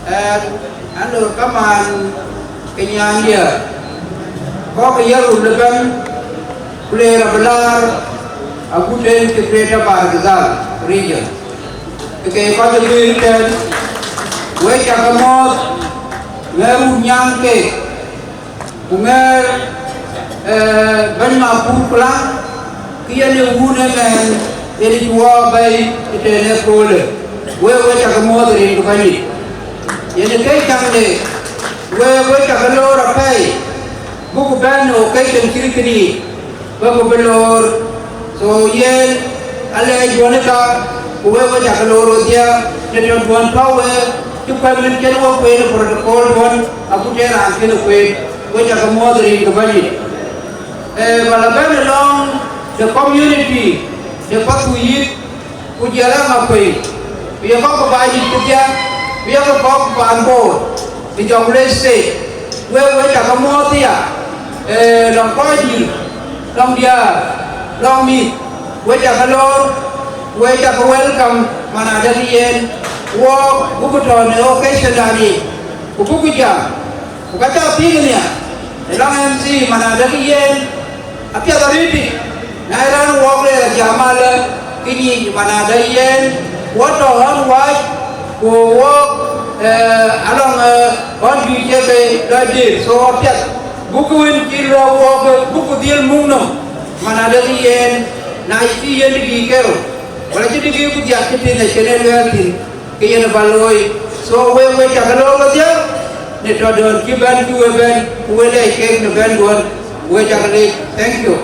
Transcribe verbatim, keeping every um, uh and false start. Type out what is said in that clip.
Ɛn, ɛn lor kaman ke nyaandiɛ, kɔc ke ye rul ëbɛ̈n, ku leer abï laar agut en cï Greater Bahr el Ghazal region. Ke kɔc ë lueel tɛ̈n, wek cä ke mɔ̈ɔ̈th, ŋɛɛr wut nyaŋ keek, ku ŋɛɛr, eh, bɛ̈ny Makur Kulaŋ, ke yen ë wun ëmɛn, yen cï wɔ bɛ̈i ëtɛ̈n ë köölë. Wek, wek cä ke mɔ̈ɔ̈th rin ku bɛ̈nydït. Yen ë kë caŋde, wek, wek cä ke loor apɛi, buk bɛ̈n në occasion cït kënë yic, buk bï loor. So yen, alɛɛc duɔ̈n ë ka, ku wek, wek cä ke loor wedhie, në tɔ̈ duɔ̈n tɔ̈u wek, cï kuɛ̈n wën cïn wek kueen ë protocol duɔ̈n, agut ë raan kënë kueen, wek cä ke mɔ̈ɔ̈th rin ku bɛ̈nydït. Eh, ba la bɛ̈n alɔŋ the community, the Pathuyith, ku jɔl a Makuei, ku ye kɔc ke Baidit kedhie, ku ye kɔc ke paan Bor, në Jonglei State. Wek, wek cä ke mɔ̈ɔ̈th aya, eh, lɔŋ kɔcdït, lɔŋ diäär, lɔŋ mïth, wek cä ke loor, wek cä ke welcome, man adɛ̈ yen, wɔɔk buk tɔ̈ në occasion dan yic, ku buk jam. Ku ka cä piŋ nhial, ë lɔŋ M C man adɛ̈ yen, apiɛth arëëtic, na ë raan wɔɔk le jam alë, kë nyic man adɛ̈ yen, wɔ tɔ̈ ɣän wac, ku wɔɔk, eh, alɔŋ, eh, ɣän juëc cie ke lɔ dït, so apiɛth, buk wën cï lɔ wɔɔk, buk dhil muk nɔm, man adɛ̈ yen, na cï yen dït kerou, wala cï dït ku dhiak cï tïn acïn ë luɛɛl thïn. Ke yen ba looi. So wek, wek cä ke loor wedhie, në tɔ̈ duɔ̈n cï bɛ̈n cï we bɛ̈n, ku we lɛc kek në bɛ̈n duɔ̈n, wek cä ke leec. Thank you.